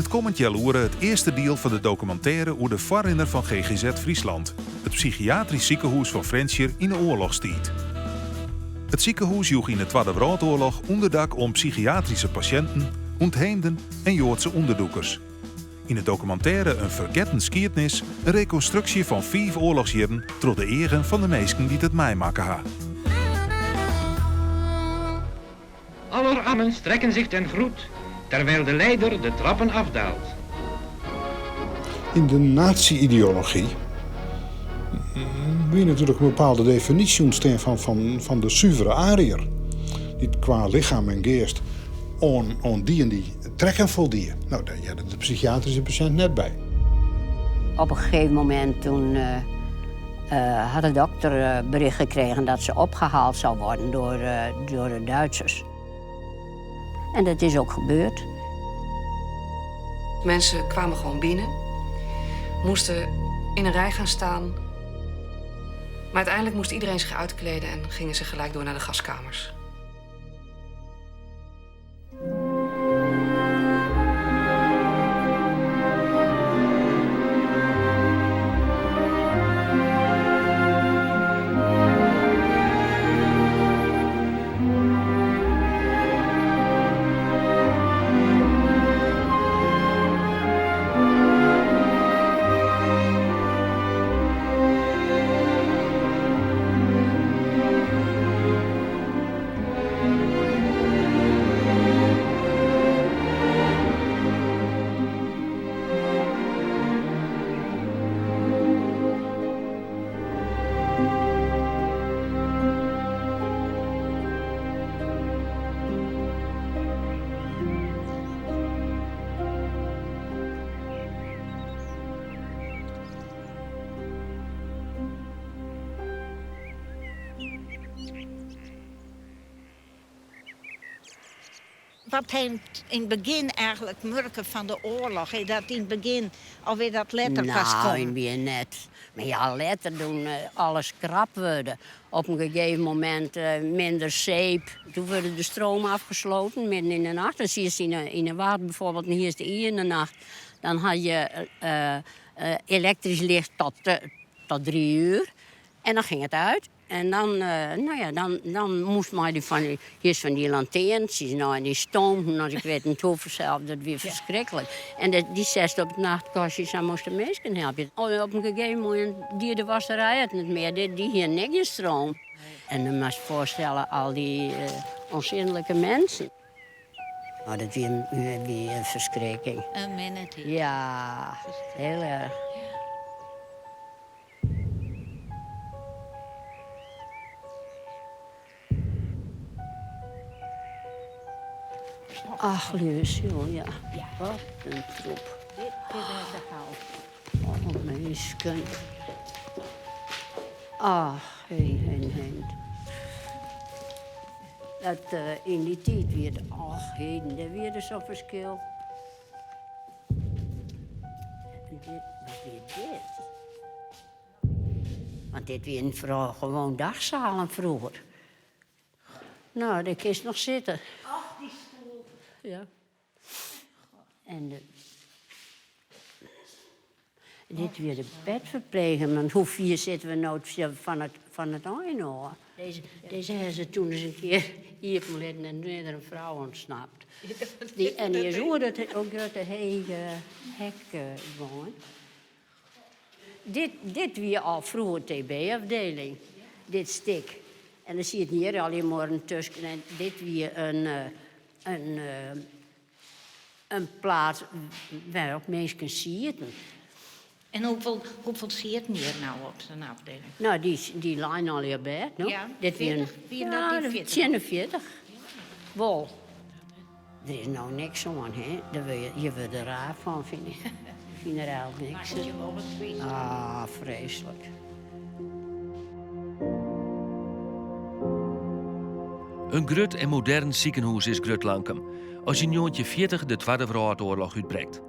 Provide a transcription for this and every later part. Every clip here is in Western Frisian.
Yn it kommend healoere it earste diel fan de dokumintêre oer de foarrinner fan ggz Friesland, it psychiatrysk sikehûs fan Frjentsjer yn de oarlochstiid. It sikehûs joech yn de Twadde Wrâldoarloch ûnderdak oan psychiatryske pasjinten, ûntheemden en Joadse ûnderdûkers. Yn de dokumintêre In fergetten skiednis in rekonstruksje fan fiif oarlochsjierren troch de eagen fan de minsken dy't it meimakke ha. Aller armen strekken zich ten groet, terwijl de leider de trappen afdaalt. Yn de nazi-ideology wie natuerlik in bepaalde definysje ûntstean fan de suvere Ariër, dy't kwa lichem en geast oan dy en dy trekken foldie. No, dêr hearde de psychiatryske pasjint net by. Op in gegeven momint toen had de dokter bericht gekregen dat ze opgehaald zou worden door, door de Duitsers. En dat is ook gebeurd. Mensen kwamen gewoon binnen, moesten in een rij gaan staan. Maar uiteindelijk moest iedereen zich uitkleden en gingen ze gelijk door naar de gaskamers. Wat hy yn it begjin eigenlik murken fan de oarloch, is dat yn it begjin of is dat letter pas Nou, kommen? yn it begjin net. Mar ja, letter doe alles krap wurde. Op in gegeven momint minder zeep. Doe wurde de stroom afgesloten midden yn de nacht. Dan sietst yn de wacht bijvoorbeeld en hiest de iene nacht. Dan had je elektrisch licht tot 3 uur. En dan ging het uit. En dan, no ja, dan, dan moast mei dy fan dy, hiest fan dy lantearntsjes, no, en dy stoomden as ik wit net hoe fansels, dat wie ferskriklik. En dat, dy sest op it nachtkastje, sa moast de minsken helpe. Op in gegeven momint die de wasserij it net mear, dy, dy hienen ek gjin stroom. En dan moatst foarstelle, al dy onzinlijke mensen. No, dat wie, wie in ferskrikking. In minne tiid. Ja, hiel erch. Ach, lieve ziel, ja. Wat in troep. Dit is de hal. Oh, minsken. Ach, heen, heen, heen. Dat, yn dy tiid wie it, och heden, dêr wie der sa'n ferskil. En dit, wat wie dit? Want dit wienen foaral gewoan dagzalen froeger. No, dêr kinst noch sitte. Och, dy stoel. Ja. En de, dit wie de bedferpleging, want hoe fier sitte we no fan it, fan it ein ôf? Dizze, dizze ha se toen ris in kear iepen litten en toen is der in frou ûntsnapt. Dy, en dy is oer it grutte hege hek gien. Dit, dit wie al froeger TB-afdeling, dit stik. En der sieten hjir al dy muorren tusken en dit wie in, in, in plaats wêr ook minsken sieten. En hoefolle, hoefolle sieten hjir no op sa'n afdeling? No, dy, dy leinen al op bêd, no. Ja, Dit wie in, 40? Wienen dat dy 40? Tsjin de 40. Wol. Der is no niks oan, hè. Dêr wurd je, je wurde der raar fan, fyn ik. Ik fyn der eigentlik niks. Makket je wol wat tryst. Ah, freeslik. In grut en modern sikehûs is Grut Lankum as yn 1940 de Twadde Wrâldoarloch útbrekt.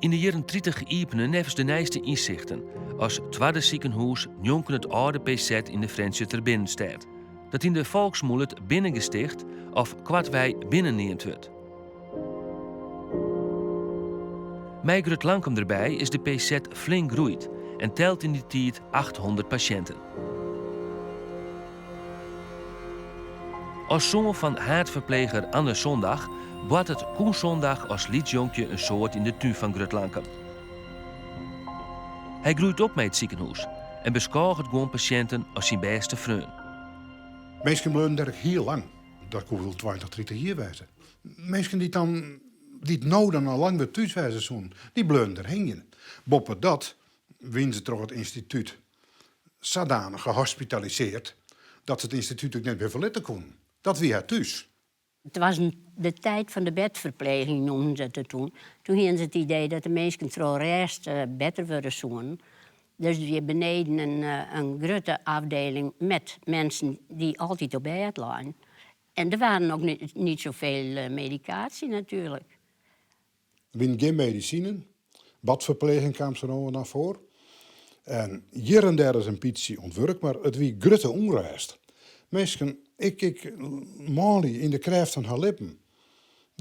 Yn de jierren 30 iepene neffens de nijste ynsichten as twadde sikehûs njonken it âlde PZ yn de Frjentsjerter binnenstêd, dat yn de folksmûle it Binnengesticht of koartwei Binnen neamd wurdt. Mei Grut Lankum derby is de PZ flink groeid en telt yn dy tiid 800 pasjinten. As soan fan haadferpleger Anne Zondag boartet Koen Zondag as lyts jonkje in soad yn de tún fan Grut Lankum. Hy groeit op mei it sikehûs en beskôget guon pasjinten as syn bêste freon. Minsken bleaunen dêr ek hiel lang. Dat koe wol 20, 30 jier wêze. Minsken dy't dan, dy't no dan al lang wer thús wêze soenen, dy bleaunen der hingjen. Boppedat wienen se troch it ynstitút sadanich gehospitaliseard dat se it ynstitút ek net mear ferlitte koenen. Dat wie har thús. Het was de tijd van de bedverpleging, noemden ze het toen. Toen hienen ze het idee dat de minsken troch rêst eh, better wurde soenen. Dus wie beneden in, eh, in grutte afdeling met mensen die altijd op bed lagen. En er waren ook niet, niet zoveel eh, medicatie natuurlijk. Der wienen gjin medisinen. Badferpleging kaam sa no en dan foar. En hjir en dêr is in bytsje ûntwurk, mar it wie grutte ûnrêst. Minsken, ek, ek manlju yn de krêft fan har libben,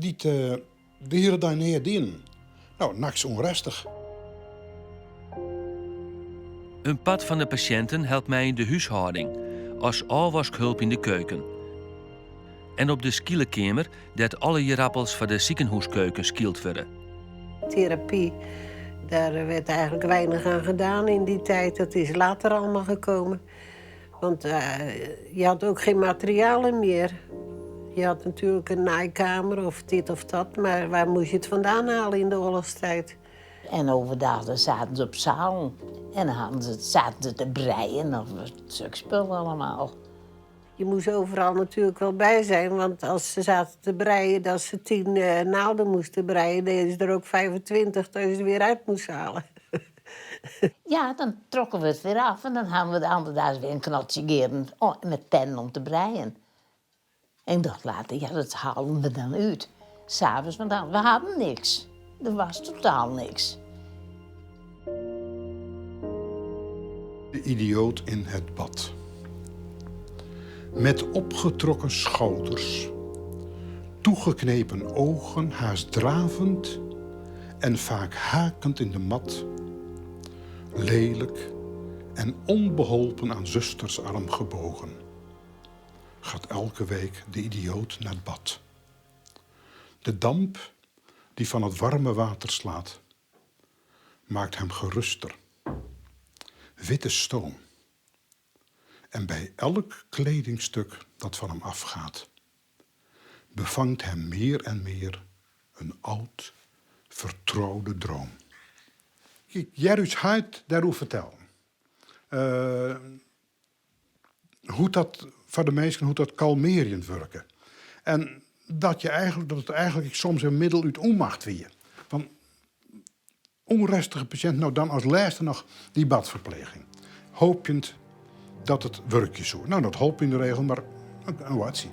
dy't de hiele dei neat dienen. No, nachts ûnrêstich. In part fan de pasjinten helpt mei yn de húshâlding, as ôfwaskhulp yn de keuken. En op de skilekeamer, dêr't alle jierappels foar de sikehûskeuken skyld wurde. Therapie, daar werd eigenlijk weinig aan gedaan in die tijd. Dat is later allemaal gekomen. Want je had ook geen materialen meer. Je had natuurlijk een naaikamer of dit of dat, maar waar moest je het vandaan halen in de oorlogstijd? En overdag dan zaten ze op zaal en dan hadden ze, zaten ze te breien of zulk spul allemaal. Je moest overal natuurlijk wel bij zijn, want als ze zaten te breien, dat ze 10 naalden moesten breien, deden ze er ook 25 dat je ze weer uit moest halen. Ja, dan trokken we het weer af en dan hadden we de andere dag weer een knotje geren met pen om te breien. En ik dacht later, ja, dat halen we dan uit. S'avonds, want dan, we hadden niks. Er was totaal niks. De idioot in het bad. Met opgetrokken schouders, toegeknepen ogen, haast dravend en vaak hakend in de mat, lelijk en onbeholpen aan zusters arm gebogen, gaat elke week de idioot naar het bad. De damp die van het warme water slaat, maakt hem geruster. Witte stoom. En bij elk kledingstuk dat van hem afgaat, bevangt hem meer en meer een oud, vertrouwde droom. Ik hear ús heit dêroer fertellen. Hoe't dat foar de minsken, hoe't dat kalmearjend wurke. En dat, je eigenlijk, dat it eigenlijk soms in middel út ûnmacht wie. Fan ûnrêstige pasjinten, no dan as lêste noch dy badferpleging. Hoopjend dat it wurkje soe. No, dat holp yn de regel mar in hoartsje.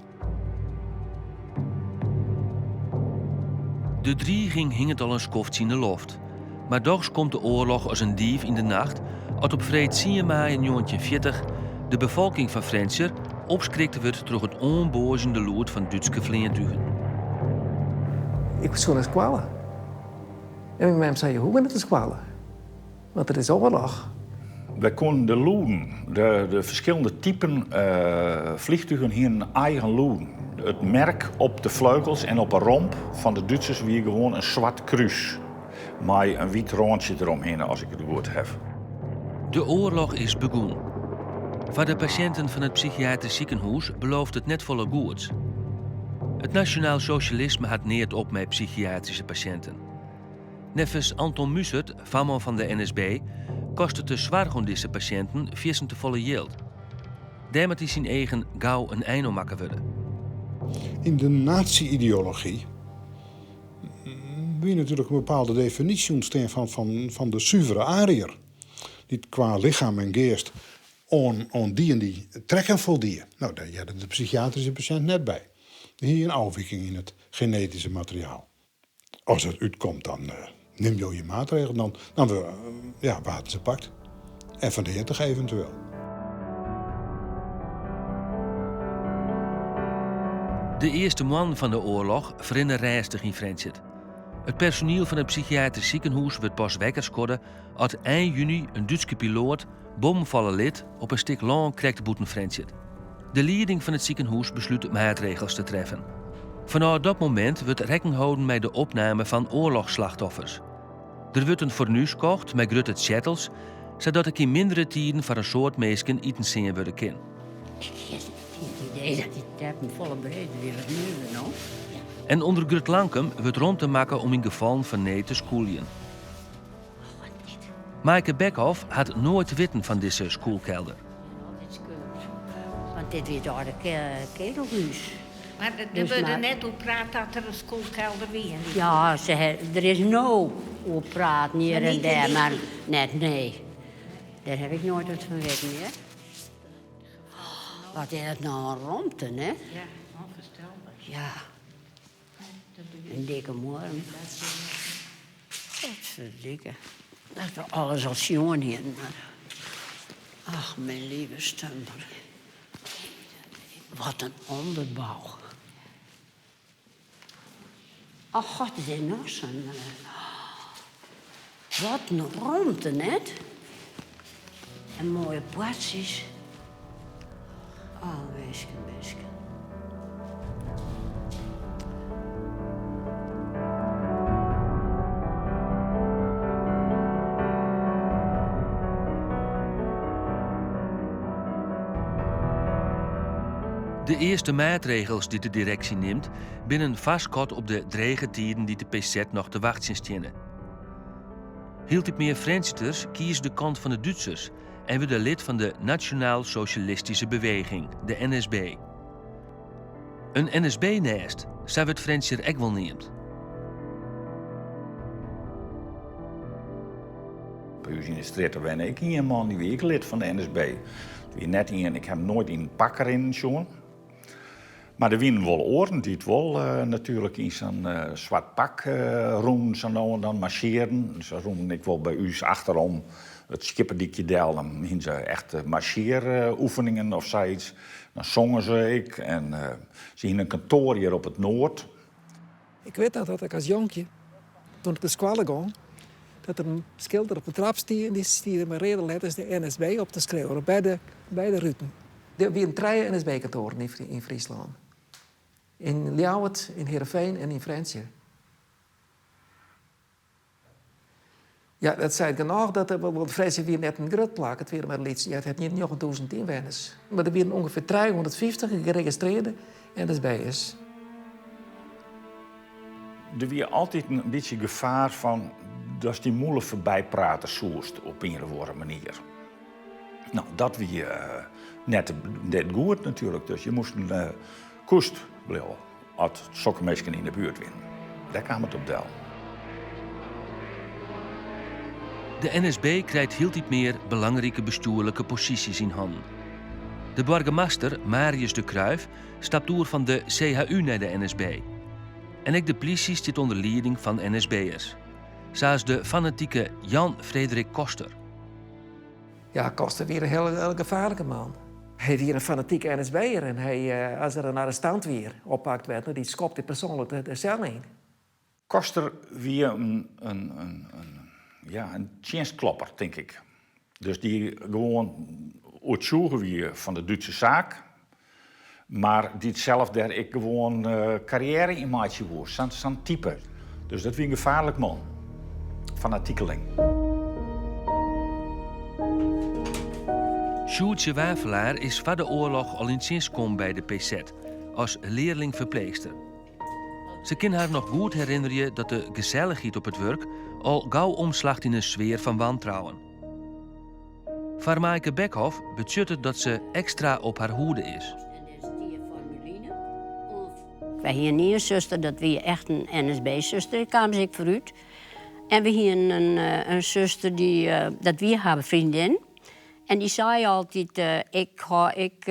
De driging hinget al in skoftsje yn de loft. Mar dochs komt de oarloch as in dief yn de nacht as op freed tsien maaie 1940 de befolking fan Frjentsjer opskrikt wurdt troch it oanboazjende lûd fan Dútske fleantugen. Ik soe nei skoalle. En myn mem sei, je hoege net nei skoalle, want der is oarloch. Wy koenen de lûden, de ferskillende typen vliegtugen hienen eigen lûden. It merk op de fleugels en op 'e romp fan de Dútsers wie gewoan in swart krús mei in wyt rântsje deromhinne, as ik it goed haw. De oarloch is begûn. Foar de pasjinten fan it psychiatrysk sikehûs belooft it net folle goeds. It nasjonaal sosjalisme hat neat op mei psychiatryske pasjinten. Neffens Anton Mussert, foarman fan de NSB, kostet de soarch oan dizze pasjinten fierstente folle jild. Dêr moat yn syn eagen gau in ein oan makke wurde. Yn de nazi-ideology wie natuerlik in bepaalde definysje ûntstean fan de suvere Ariër, dy't kwa lichem en geast oan dy en dy trekken foldie. No, dêr hearde de psychiatryske pasjint net by. Dy hie in ôfwiking yn it genetyske materiaal. As it útkomt, dan nim jo je maatregelen. Dan, dan ja, waarden se pakt. En ferneatige eventueel. De earste moannen fan de oarloch ferrinne rêstich yn Frjentsjer. It personiel fan it psychiatrysk sikehûs wurdt pas wekker skodde as ein juny in Dútske piloat bommen falle lit op in stik lân krekt bûten Frjentsjer. De lieding fan it sikehûs beslút maatregels te treffen. Fanôf dat momint wurdt rekken holden mei de opname fan oarlochsslachtoffers. Der wurdt in fornús kocht mei grutte tsjettels, sadat ek yn mindere tiden foar in soad minsken iten sean wurde kin. Ik hie it idee dat dy teppen folle breder wie as nu no. En ûnder Grut Lankum wurdt romte makke om yn gefallen fan need te skûljen. Maaike Bekhof hat noait witten fan dizze skûlkelder. Want dit wie it âlde ketelhús. Mar der dus wurde net oer praat dat der in skûlkelder wie yn dy Ja, der is no oer praat hjir en dêr, mar net, nee. Dêr haw ik noait wat fan witten, hear. Wat is dat no in romte, hè? Ja, ûnfoarstelber. Ja. In dikke muorren. Godferdikke. Dat we alles al sjoen hienen, mar ach, myn leave stumper. Wat in ûnderbou. Och god, dit is noch sa'n. Wat in romte, net? En moaie poartsjes. Oh, minsken, minsken. De earste maatregels dy't de direksje nimt, binne in foarskot op de drege tiden dy't de PZ noch te wachtsjen steane. Hieltyd mear Frjentsjerters kieze de kant fan de Dútsers en wurde lid fan de Nationaal Socialistische Beweging, de NSB. In NSB-nêst, sa wurdt Frjentsjer ek wol neamd. By ús yn de strjitte wenne ek ien man, dy wie ek lid fan de NSB. It wie net ien, ik ha him noait yn in pak rinnen sjoen. Mar der wienen wol oaren dy't wol natuerlik yn sa'n swart pak rûnen sa no en dan, marsjearden. Se rûnen ek wol by ús achterom it Skieppedykje del. Dan hienen se echt marsjearoefeningen of sayts. Dan songen se ek en se hienen in kantoar hjir op it Noard. Ik wit noch dat ik as jonkje, toen ik nei skoalle gong, dat der in skilder op de trap stie en dy stie der mei reade letters de NSB op te skriuwen op beide, beide ruten. Der wienen trije NSB-kantoaren yn Fryslân. Yn Ljouwert, yn Heerenveen en yn Frjentsjer. Ja, dat seit genôch dat der, want Frjentsjer wie net in grut plak, it wie mar in lyts, ja, it hat 9000 ynwenners. Mar der wienen ûngefear 350 geregistrearde NSB'ers. Der wie altyd in bytsje gefaar fan datst dy mûle foarby prate soest op ien of oare manier. No, dat wie net, net goed natuerlik, dus je moasten koest bliuwe as sokke minsken yn de buert wienen. Dêr kaam it op del. De NSB krijt hieltyd mear belangrike bestjoerlike posysjes yn hannen. De boargemaster, Marius de Kruif, stapt oer fan de CHU nei de NSB. En ek de plysje stiet ûnder lieding fan NSB'ers. Sa as de fanatike Jan Frederik Koster. Ja, Koster wie in hiel gefaarlike man. Hy wie in fanatike NSB'er en hy, as der in arrestant wie, oppakt werd, dy skopte persoanlik de sel yn. Koster wie in, in, in, ja, in tsjinstklopper, tink ik. Dus dy gewoan oertsjûge wie fan de Dútse saak, mar dy't sels dêr ek gewoan karriêre yn meitsje woe. Sa'n type. Dus dat wie in gefaarlik man. Fanatikeling. Sjoerdtsje Wavelaar is foar de oarloch al yn tsjinst kommen by de PZ as learling-ferpleechster. Se kin har noch goed herinnerje dat de gesellichheid op it wurk al gau omslacht yn in sfear fan wantrouwen. Foar Maaike Bekhof betsjut it dat se ekstra op har hoede is. Wy hienen ien suster, dat wie echt in NSB-suster, dy kaam se ek foarút. En we hienen in suster, dy, dat wie har freondin. En dy sei altyd, ik, ik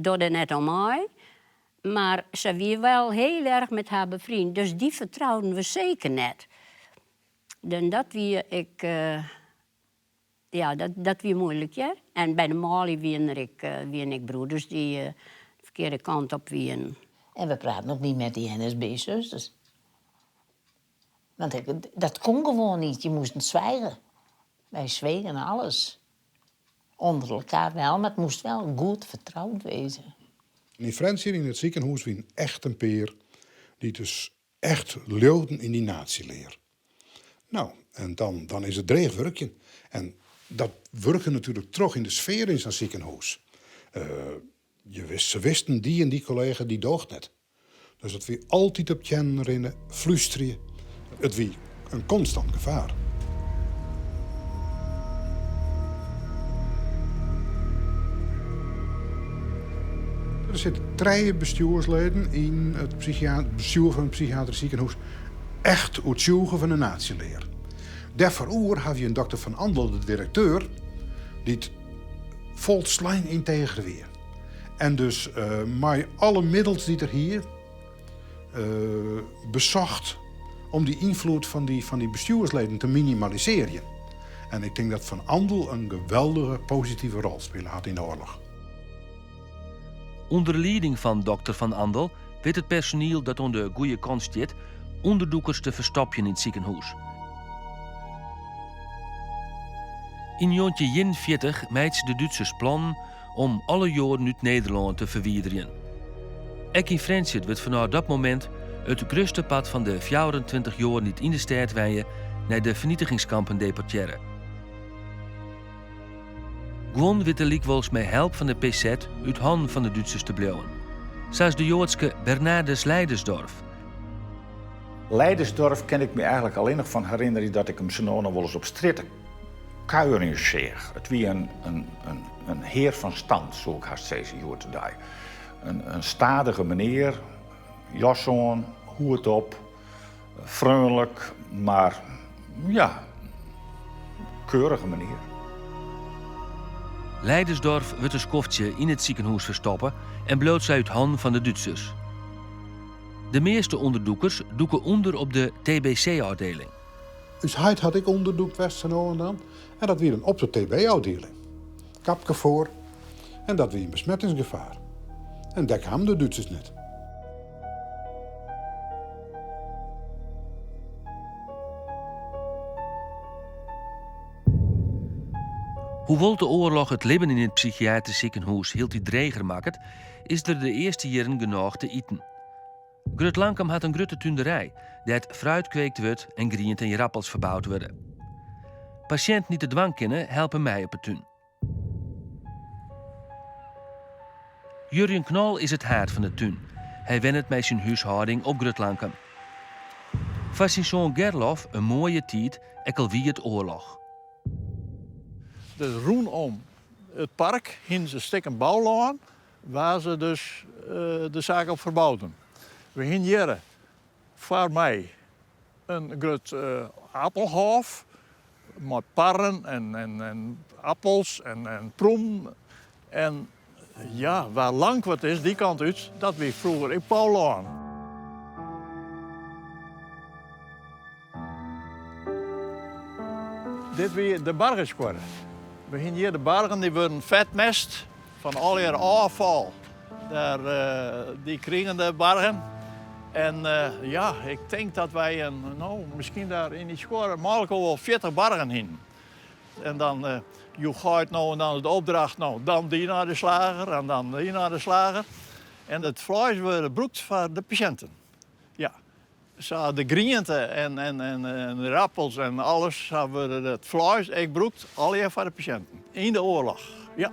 doch der net oan mei. Mar se wie wel heel erg met har bevriend, dus dy fertrouden we seker net. En dat wie ek, ja, dat wie moeilik, hear. En by de manlju wienen der ek, wienen ek broeders dy't de ferkearde kant op wienen. En we praten ook niet met die NSB-zusters. Want dat kon gewoon niet, je moest zwijgen. Wij zwegen alles. Onder elkaar wel, maar het moest wel goed vertrouwd wezen. En yn Frjentsjer yn it sikehûs wiene echt in pear dy't dus echt leauden yn dy nazilear. No, en dan, dan is it dreech wurkjen. En dat wurke natuerlik troch yn de sfear yn sa'n sikehûs. Je wist, se wisten dy en dy kollega dy doocht net. Dus dat wie altyd op teannen rinne, flústerje. It wie in konstant gefaar. Der sitte trije bestjoersleden yn it bestjoer fan it psychiatrysk sikehûs echt oertsjûge fan de nazilear. Dêrfoaroer hawwe je in dokter Van Andel, de direkteur, dy't folslein ynteger wie. En dus mei alle middels dy't er hie, besocht om dy ynfloed fan dy, fan dy bestjoersleden te minimalisearjen. En ik tink dat Van Andel in geweldige positive rol spile hat yn de oarloch. Under lieding fan dokter Van Andel wit it personiel dat oan de goede kant stiet ûnderdûkers te ferstopjen yn it sikehûs. Yn 1941 meitsje de Dútsers plannen om alle Joaden út Nederlân te ferwiderjen. Ek yn Frjentsjer wurdt fanôf dat momint it grutste part fan de 24 Joaden dy't yn de stêd wenje nei de fernietigingskampen deportearre. Guon witte lykwols mei help fan de PZ út hannen fan de Dútsers te bliuwen. Sa as de Joadske Bernardus Leidersdorf. Leidersdorf kin ik my eigenlik allinnich fan herinnerje dat ik him sa no en dan wolris op strjitte kuierjen seach. It wie in, in, in, in hear fan stand, soe ik hast sizze, hjoed-de-dei. In, in stadige menear, jas oan, hoed op, freonlik, mar ja, keurige menear. Leidersdorf wurdt in skoftsje yn it sikehûs ferstoppe en bliuwt sa út hannen fan de Dútsers. De measte ûnderdûkers dûke ûnder op de TBC-ôfdieling. Us heit hat ek ûnderdûkt west sa no en dan. En dat wie dan op de TB-ôfdieling. Kapke foar. En dat wie in besmettingsgefaar. En dêr kamen de Dútsers net. Hoewol't de oarloch it libben yn it psychiatrysk sikehûs hieltyd dreger makket, is der de earste jierren genôch te iten. Grut Lankum hat in grutte túnderij, dêr't fruit kweekt wurdt en griente en ierdappels ferboud wurde. Pasjinten dy't it dwaan kinne, helpe mei op 'e tún. Jurjen Knol is it haad fan de tún. Hy wennet mei syn húshâlding op Grut Lankum. Foar syn soan Gerlof in moaie tiid, ek al wie it oarloch. Dus rûnom it park hiene se stikken boulân Waar se dus de saak op ferbouden. We hiene hjirre foar my in grut apelhôf mei parren en appels en prûmen. En ja, waar Langkward is, dy kant út, dat wie froeger ek boulân. Dit wie de bargeskuorre. We hiene hjir de bargen, dy wurden fetmest fan allegear ôffal. Dêr, dy krigen de bargen. En ja, ik tink dat wy in, no, miskien dêr yn dy skuorre mei-elkoar wol 40 bargen hienen. En dan joech heit no en dan de opdracht, no, dan dy nei de slager en dan dy nei de slager. En it fleis wurde brûkt foar de pasjinten. Ja, Sa de griente en de ierdappels en alles, sa wurde it fleis ek brûkt, allegear foar de pasjinten. Yn de oarloch, ja.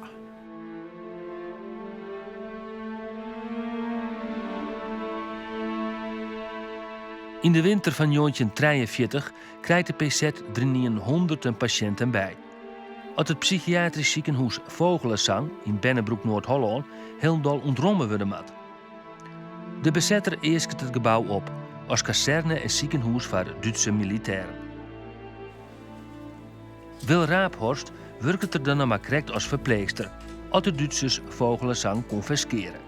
Yn de winter fan 1943 krijt de PZ der ynienen hûnderten pasjinten by. As it psychiatrysk sikehûs Vogelenzang yn Bennebroek, Noard-Hollân hielendal ûntromme wurde moat. De besetter easket it gebou op as kazerne en sikehûs foar Dútske militêren. Wil Raaphorst wurket der dan noch mar krekt as ferpleechster as de Dútsers Vogelenzang konfiskearje.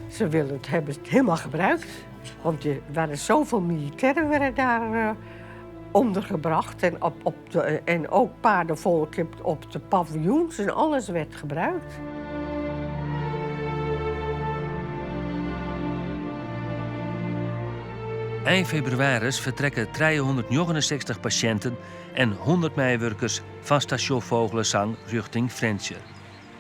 Ze willen het hebben het helemaal gebruikt. Want er waren zoveel militairen werden daar ondergebracht. En, op de, en ook paardenvolk op de paviljoens en alles werd gebruikt. Ein febrewaris fertrekke 369 pasjinten en 100 meiwurkers fan stasjon Vogelenzang rjochting Frjentsjer.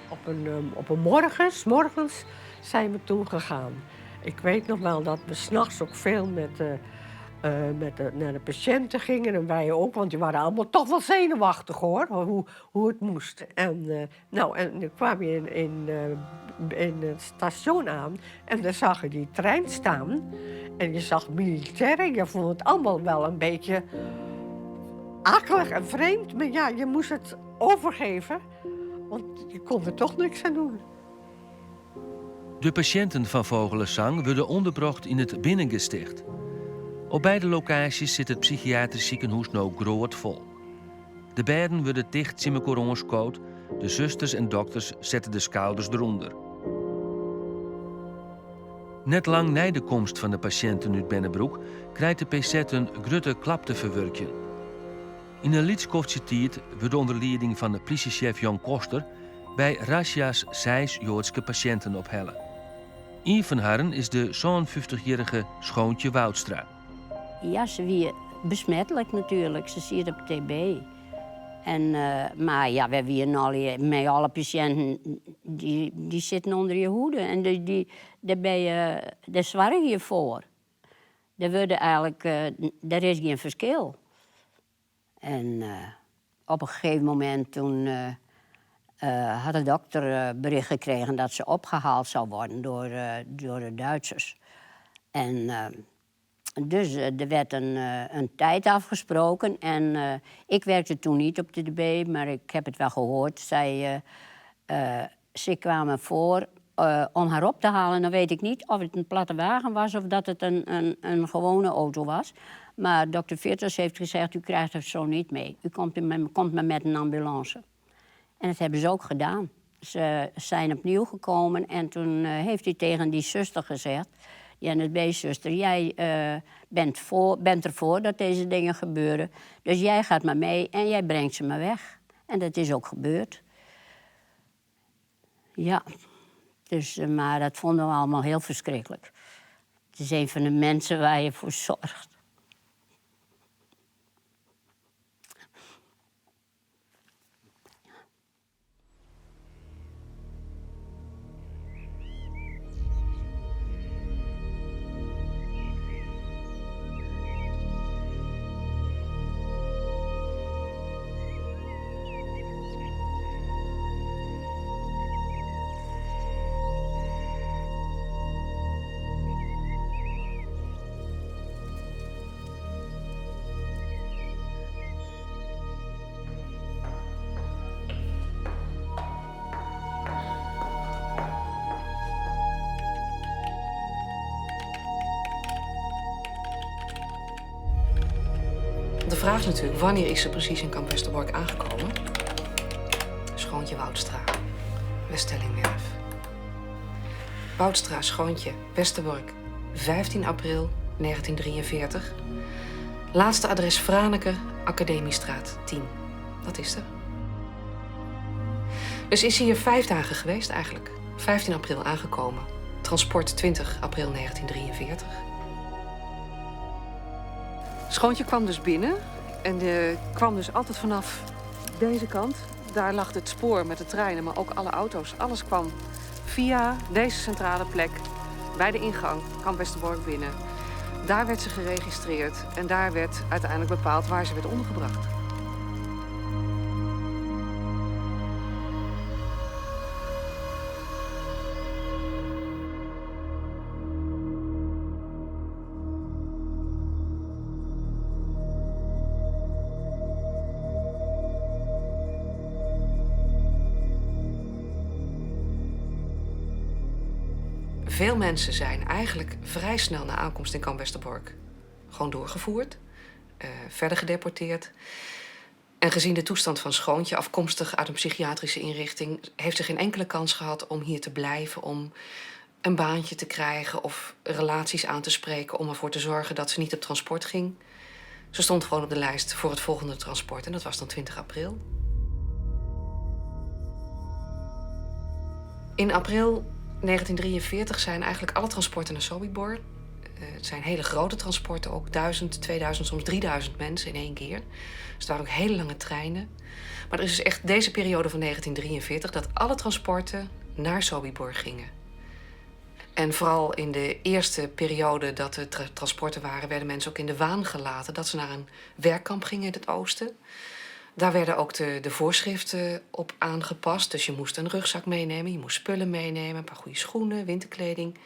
Op een, ehm, op een morgen, 's morgens, zijn we toen gegaan. Ik weet nog wel dat we 's nachts ook veel met de, uh, met de, naar de patiënten gingen. En wij ook, want die waren allemaal toch wel zenuwachtig hoor, hoe, hoe het moest. En, uh, nou, en dan kwam je in, in, uh, in het station aan en daar zag je die trein staan. En je zag militairen, je vond het allemaal wel een beetje akelig en vreemd. Maar ja, je moest het overgeven, want je kon er toch niks aan doen. De pasjinten fan Vogelenzang wurde ûnderbrocht yn it Binnengesticht. Op beide lokaasjes sit it psychiatrysk sikehûs no grôtfol. De bêden wurde ticht tsjin mekoar oanskood, de susters en dokters sette de skouders derûnder. Net lang nei de komst fan de pasjinten út Bennebroek krijt de PZ in grutte klap te ferwurkjen. Yn in lyts skoftsje tiid wurdt ûnder lieding fan plysjesjef Jan Koster by razzia's seis Joadske pasjinten ophelle. Ien fan harren is de 57-jierrige Schoontje Woudstra. Ja, se wie besmetlik natuerlik. Se siet op TB. En, uh, mar ja, wy wienen al mei alle pasjinten, dy, dy sitte ûnder je hoede. En dy, dy, dêr, binne je, dêr soargje je foar. Der wurde eigenlik, uh, der is gjin ferskil. En uh, op in gegeven momint toen uh, hat de dokter bericht gekregen dat ze opgehaald zou worden door, door de Duitsers. En dus er werd een, een tijd afgesproken. En ik werkte toen niet op de DB, maar ik heb het wel gehoord. Zij, ze kwamen voor om haar op te halen. Dan weet ik niet of het een platte wagen was of dat het een, een, een gewone auto was. Maar dokter Virtus heeft gezegd, u krijgt het zo niet mee. U komt, komt maar met een ambulance. En dat hebben ze ook gedaan. Ze zijn opnieuw gekomen en toen heeft hij tegen die zuster gezegd... die NSB-zuster, jij uh, bent, voor, bent ervoor dat deze dingen gebeuren. Dus jij gaat maar mee en jij brengt ze maar weg. En dat is ook gebeurd. Ja, dus, maar dat vonden we allemaal heel verschrikkelijk. Het is een van de mensen waar je voor zorgt. De vraag is natuurlijk, wanneer is ze precies in Kamp Westerbork aangekomen? Schoontje Woudstra, Weststellingwerf. Woudstra, Schoontje, Westerbork, 15 april 1943. Laatste adres Franeker, Academiestraat 10. Dat is er. Dus is ze hier 5 dagen geweest eigenlijk. 15 april aangekomen. Transport 20 april 1943. Schoontje kwam dus binnen en de, kwam dus altijd vanaf deze kant. Daar lag het spoor met de treinen, maar ook alle auto's. Alles kwam via deze centrale plek bij de ingang, Kamp Westerbork binnen. Daar werd ze geregistreerd en daar werd uiteindelijk bepaald waar ze werd ondergebracht. Veel mensen zijn eigenlijk vrij snel na aankomst in Kamp Westerbork gewoon doorgevoerd, verder gedeporteerd. En gezien de toestand van Schoontje, afkomstig uit een psychiatrische inrichting, heeft ze geen enkele kans gehad om hier te blijven, om een baantje te krijgen of relaties aan te spreken om ervoor te zorgen dat ze niet op transport ging. Ze stond gewoon op de lijst voor het volgende transport en dat was dan 20 april. In april 1943 zijn eigenlijk alle transporten naar Sobibor. Het zijn hele grote transporten ook, 1000, 2000, soms 3000 mensen in één keer. Dus het waren ook hele lange treinen. Maar er is dus echt deze periode van 1943 dat alle transporten naar Sobibor gingen. En vooral in de eerste periode dat de transporten waren, werden mensen ook in de waan gelaten dat ze naar een werkkamp gingen in het oosten. Daar werden ook de voorschriften op aangepast. Dus je moest een rugzak meenemen, je moest spullen meenemen, een paar goede schoenen, winterkleding.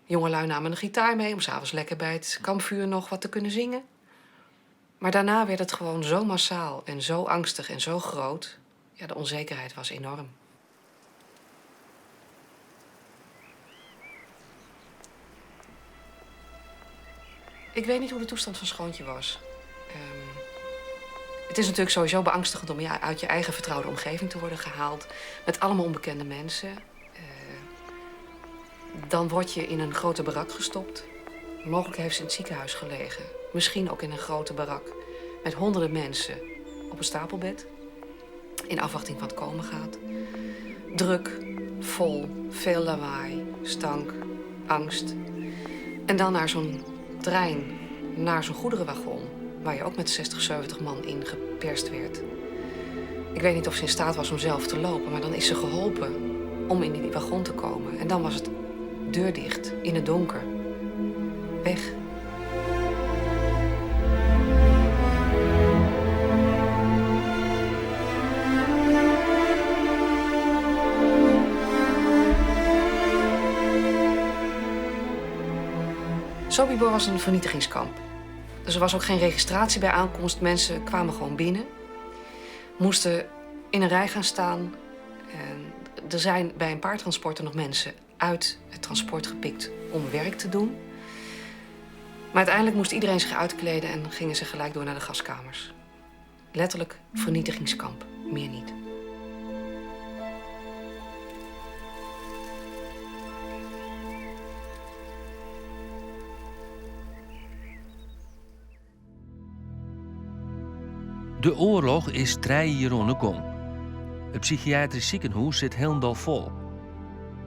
Jongelui namen een gitaar mee om 's avonds lekker bij het kampvuur nog wat te kunnen zingen. Maar daarna werd het gewoon zo massaal en zo angstig en zo groot. Ja, de onzekerheid was enorm. Ik weet niet hoe de toestand van Schoontje was. Het is natuurlijk sowieso beangstigend om uit je eigen vertrouwde omgeving te worden gehaald. Met allemaal onbekende mensen. Dan word je in een grote barak gestopt. Mogelijk heeft ze in het ziekenhuis gelegen. Misschien ook in een grote barak. Met honderden mensen op een stapelbed. In afwachting van het komen gaat. Druk, vol, veel lawaai, stank, angst. En dan naar zo'n trein, naar zo'n goederenwagon, waar je ook met 60, 70 man in geperst werd. Ik weet niet of ze in staat was om zelf te lopen, maar dan is ze geholpen om in die wagon te komen. En dan was het deur dicht, in het donker. Weg. Sobibor was een vernietigingskamp. Dus er was ook geen registratie bij aankomst. Mensen kwamen gewoon binnen. Moesten in een rij gaan staan. En er zijn bij een paar transporten nog mensen uit het transport gepikt om werk te doen. Maar uiteindelijk moest iedereen zich uitkleden en gingen ze gelijk door naar de gaskamers. Letterlijk vernietigingskamp, meer niet. De oarloch is trije jier oan 'e gong. It psychiatrysk sikehûs sit hielendal fol.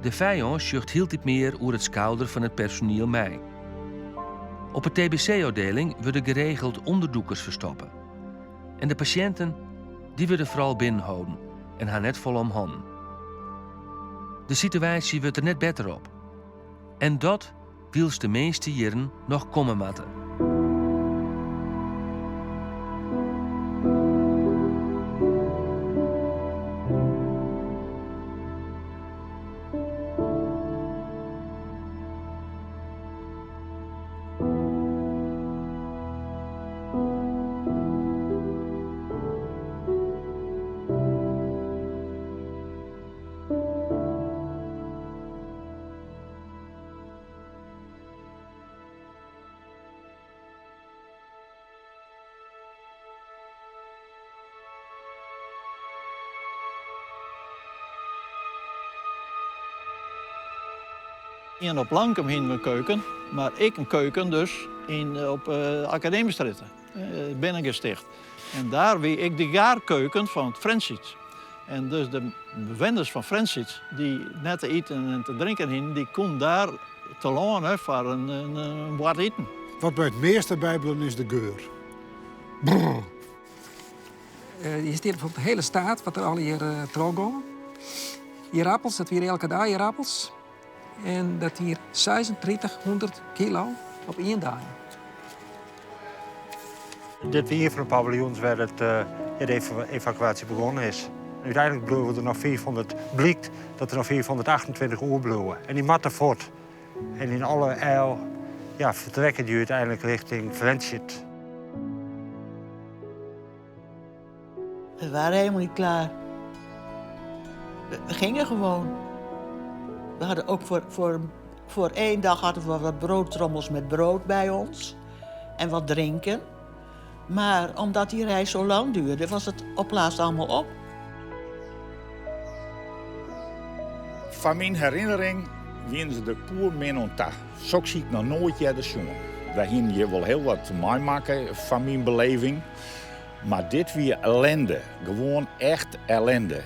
De fijân sjocht hieltyd mear oer it skouder fan it personiel mei. Op 'e tbc-ôfdieling wurde geregeld ûnderdûkers ferstoppe. En de pasjinten, dy wurde foaral binnenholden en ha net folle om hannen. De situaasje wurdt der net better op. En dat wylst de minste jierren noch komme moatte. Ien op Lankum hienen we in keuken, mar ek in keuken dus yn, op uh, Academiestrjitte, uh, binnengesticht. En dêr wie ek de gaarkeuken fan it Frjentsjer. En dus de bewenners fan Frjentsjer dy't net te iten en te drinken hienen, dy koenen dêr telâne foar in bard iten. Wat my it measte bybleaun is de geur. Brrr. Hjir stiet bijvoorbeeld de hiele staat wat der allegear trochgong. Ierappels, dat wie elke dei ierappels. En dat wie 3600 kilo op ien dei. Dit wie ien fan de paviljoens wêr't it, de evakuaasje begûn is. Uteinlik bliuwe der noch 500, blykt dat der noch 528 oerbliuwe. En dy moatte fuort. En yn alle ijl ja, fertrekke dy úteinlik rjochting Frjentsjer. We waren helemaal niet klaar. We gingen gewoon. We hadden ook voor één dag hadden we wat broodtrommels met brood bij ons. En wat drinken. Maar omdat die reis zo lang duurde, was het op laatst allemaal op. Fan myn herinnering wienen se der poer min oan ta. Soks hie ik noch noait earder sjoen. Wy hienen hjir wol hiel wat meimakke fan myn beleving. Mar dit wie ellende. Gewoan echt ellende.